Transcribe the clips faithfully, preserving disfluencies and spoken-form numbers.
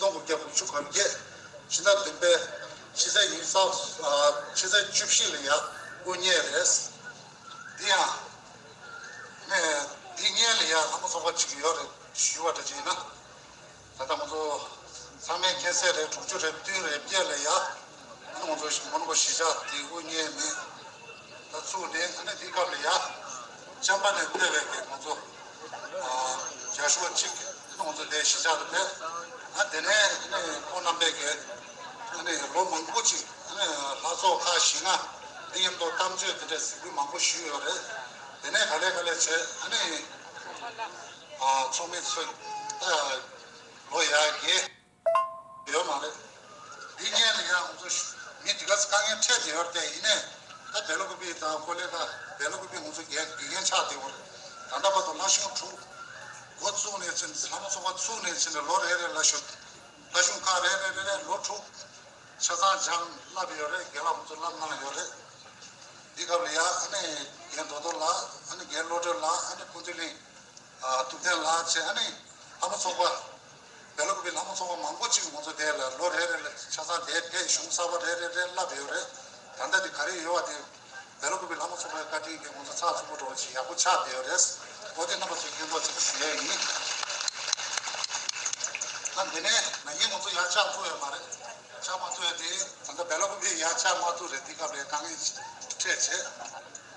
སྟོང་དགུ་བརྒྱ་དགུ་བཅུ་གོ་བརྒྱད། ཕྱི་ཟླ་བདུན་པའི་ཕྱི་ཚེས་ཉི་ཤུ་རྩ། ཨ། ཕྱི་ཚེས་བཅུ་བཞི་ལ་ཡ་དབུ་བརྙེས་རེད། འདི་ཡང་ནས་འདི་སྔོན་ལ་ཡ་ལྷ་མོ་ཚོགས་པ་གཅིག་ཡོད་རེད་ཞུས་པ་འདྲ་ཅིག་ཡིན་ན། ད་ལྟ་ང་ཚོ་ཚང་མས་མཁྱེན་གསལ་རེད། དྲུག་ཅུ་རེ་བདུན་རེ་བརྒྱད་ལ་ཡ་ང་ཚོ་མོན་གྷོ་གཞིས་ཆགས་དེ་དབུ་བརྙེས་ནས། ད་ཚུགས་ནས་ཨ་ནི་འདི་སྐབས་ལ་ཡ་བྱམས་པ་ནས་སྤེལ་བའི་གི་ང་ཚོ་ཨ་རྒྱ་ཤོག་གཅིག་ང་ཚོ་དེ་གཞིས་ཆགས་ལ་ཕེབས། ཨ་དེ་ནས་ཨ་ནི་ཁོང་རྣམ་པས་གི་ཨ་ནི་ལོ་མང་པོ་ཅིག་ཨ་ནི་ལྷ་ཚོགས་ཁག་བཞི་ལྔ་འདི་མཉམ་དུ་གཏམ་བརྗོད་དེ་འདྲའི་གཟིགས་འབུལ་མང་པོ་ཞུས་ཡོད་རེད། དེ་ནས་ག་ལེ་ག་ལེ་བྱས་ཨ་ནི་ཨ་ཚོགས་མི་ཚོས་ད་ལོ་ཡར་རྒྱས། ཡོད་མ་རེད། འདི་སྔོན་ལ་ཡང་ང་ཚོ་མི་འདི་ག་ཚོ་དཀའ་ངལ་འཕྲད་དེ་ཡོད་དེ་ཡིན་ནས། ད་བེ་ལ་ཀུ་པི་དང་ཀོ་ལེ་ཀ་བེ་ལ་ཀུ་པི་ང་ཚོ་དགེ་དགེ་རྒན་ཆགས་བསྡད་ཡོད་རེད། ད་ལྟ་བར་དུ་ལྷ་གཞུང་དྲུག་འགོ་བཙུགས་ནས་ཕྱིན། ལྷ་མོ་ཚོགས་པ་བཙུགས་ནས་ཕྱིན་ནས་ལོ་རེ་རེ་ལ་ཤོ་ལྷ་གཞུང་ཁག་རེ་རེ་རེ་རེ་ལོ་དྲུག་ཆ་ཚང་སྦྱངས་བསླབས་ཡོད་རེད། རྒན་ལགས་ང་ཚོ་བསླབ་གནང་ཡོད་རེད། འདི་སྐབས་ལ་ཡ་ཨ་ནི་རྒན་རྡོ་རྡོ་ལགས། ཨ་ནི་རྒན་བློ་གྲོས་ལགས། ཨ་ནི་ཀུན་བཏུས་གླིང་། ཨ། ཐུབ་བསྟན་ལགས་བཅས་ཨ་ནི་ལྷ་མོ་ཚོགས་པ། བེ་ལ་ཀུ་པི་ལྷ་མོ་ཚོགས་པ་མང་པོ་ཅིག་ང་ཚོ་དེ་ལ་ལོ་རེ་རེ་ལ་ཆ་ཚང་དེ་ཕེབས། གཞུང་གསར་པ་རེ་རེ་རེ་བསླབས་ཡོད་རེད། ད་ལྟ་དེ་ག་རེ་ཡོད་པ་དེ་བེ་ལ་ཀུ་པི་ལྷ་མོ་ཚོགས་པའི་བཀའ་དྲིན་གྱིས་ང་ཚོ་ཚགས་ཚུད་པོ་འདྲ་བོ་ཅིག་ཡག་པོ་ཆགས་བསྡད་ཡོད་རེད། འོ་དེ་རྣམ་པ་ཚོས་མཁྱེན་རྟོགས་བྱེད་པ་ཞུ་ཡས་ཡིན། ཨ་འདི་ནས་ན་ནིང་ང་ཚོ་ཡར་ཕྱག་ཚུགས་ཡོད་མ་རེད། ཕྱག་མ་ཚུགས་ཡས་དེ་ད་ལྟ་བེ་ལ་ཀུ་པི་ཡར་ཕྱག་མ་ཚུགས་རེད། དེ་སྐབས་ལ་དཀའ་ངལ་འཕྲད་བྱས།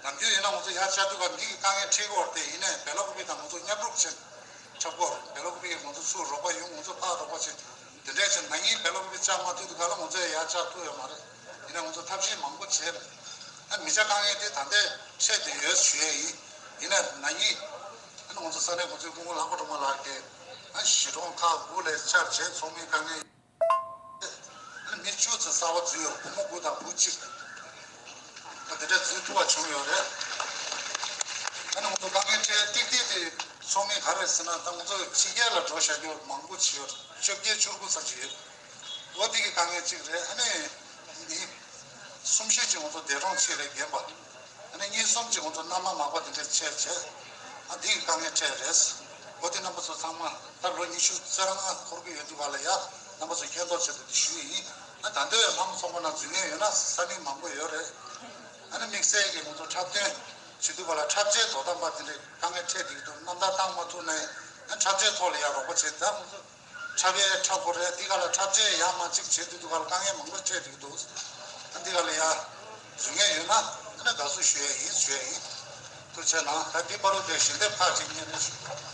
ནམ་རྒྱུན་ཡིན་ན་ང་ཚོ་ཡར་ཕྱག་དུས་སྐབས་འདི་གི་དཀའ་ངལ་འཕྲད་ཀྱི་ཡོད་རེད་དེ། ཡིན་ནའི་བེ་ལ་ཀུ་པི་དང་ང་ཚོ་མཉམ་རུབ་བྱས་འཁྲབ་སྐོར་བེ་ལ་ཀུ་པི་ང་ཚོ་ཚུར་རོགས་པ་ཡོང་། ང་ཚོ་ཕར་རོགས་པ་བྱས། འདི་འདྲས་བྱས་ན་ནིང་བེ་ལ་ཀུ་པི་ཕྱག་མ་ཐུག་དུས་སྐབས་ལ་ང་ཚོ་ཡར་ཕྱག་ཐུག་ཡོད་མ་རེད། ཡིན་ནའི་ང་ཚོ་ཐབས་ཤེས་མང་པོ་བྱས་རེད། ཨ་མི་ཆ་དཀའ་ངལ་དེ་ད་ལྟའི་འཕྲད་དེ་ཡོད་ཞུ་ཡས་ཡིན། ཡིན་ནའི་ན་ནིང་ཨ་ནི་ང་ཚོ་ས་གནས་ང་ཚོའི་སྐུ་ངོ་ལྷག་པ་སྒྲོལ་མ་ལགས་ཀྱིས་ཨ་གཞིས་གྲོང་ཁག་དགུ་ལ་བཅར་བྱས་ཚོགས་མིའི་དཀའ་ངལ། ཨ་ནི་མི་བཅུ་ཙམ་གསར་པ་འཛུལ་ཡོད། བུ་མོ་དགུ་དང་བུ་གཅིག་ཨ་དེ་འདྲ་འཛུལ་ཐུབ་པ་བྱུང་ཡོད་རེད། ཨ་ནི་ང་ཚོ་དཀའ་ངལ་འཕྲད་ཏིག་ཏིག་དེ་ཚོགས་མི་ག་རེ་ཟེར་ན། ད་ང་ཚོ་ཕྱི་རྒྱལ་ལ་འགྲོ་བཞག་རྒྱུ་མང་པོ་ཅིག་ཡོད། བཅོ་བརྒྱད་བཅུ་དགུ་ཙམ་ཅིག་ཡོད། འོ་དེ་གི་དཀའ་ངལ་གཅིག་རེད། ཨ་ནི་མི་གསུམ་བཞི་ཅིག་ང་ཚོ་འདས་གྲོངས་ཕྱིན་རེད། རྒན་པ། ཨ་ནི་གཉིས་གསུམ་ཅིག་ང་ཚོ་མནའ་མ་མག་པ་དེ་འདྲ་བྱས་བྱས། ཨ་འདི་གི་དཀའ་ངལ་འཕྲད་རེད། འོ་དེ་རྣམ་པ་ཚོ་ཚང་མ་ད་ལོ་ཉི་ཤུ་རྩ་ལྔ་འཁོར་གྱི་ཡོད་དུས་ག་ལ་ཡ་རྣམ་པ་ཚོ་མཁྱེན་རྟོགས་ཆེད་དུ་འདི་ཞུ་ཡི་ཡིན། ཨ་ད་ལྟའི་ལྷ་མོ་ཚོགས་པ་ནང་འཛུལ་མཁན་ཡོད་ན་ས་མིག་མང་པོ་ཡོད་རེད། ཨ་ནི་དམིགས་བསལ་གྱི་ང་ཚོ་འཁྲབ་སྟོན་བྱེད་དུས་ག་ལ་འཁྲབ་ཆས་དོ་དམ་པ་དེ་འདྲའི་དཀའ་ངལ་འཕྲད་བསྡད་ཀྱི་འདུག་མནའ་བདག་བཏང་མ་ཐུབ་ནའི་ཨ་འཁྲབ་ཆས་ཐོག་ལ་ཡ་རོགས་པ་བྱེད། ད་ང་ཚོ་འཁྲབ་ཡས་འཁྲབ་དགོས་རེད། འདི་ག་ལ་འཁྲབ་ཆས་ཡར་མར་གཅིག་བྱེད་དུས་དུས་ག་ལ་དཀའ་ངལ་མང་པོ་འཕྲད་ཀྱི་འདུག་ཨ་འདི་ག་ལ་ཡ་འཛུལ་མཁན་ཡོད་ན་ཨ་ནི་དགའ་བསུ་ཞུ་ཡས་ཡིན་ཞུ་ཡས་ཡིན། ཐུགས་རྗེ་གནང་། ད་འདི་བར་དུ་དེ་ཞལ་འདེབས་ཁག་ཅིག་སྙན་སེང་ཞུ།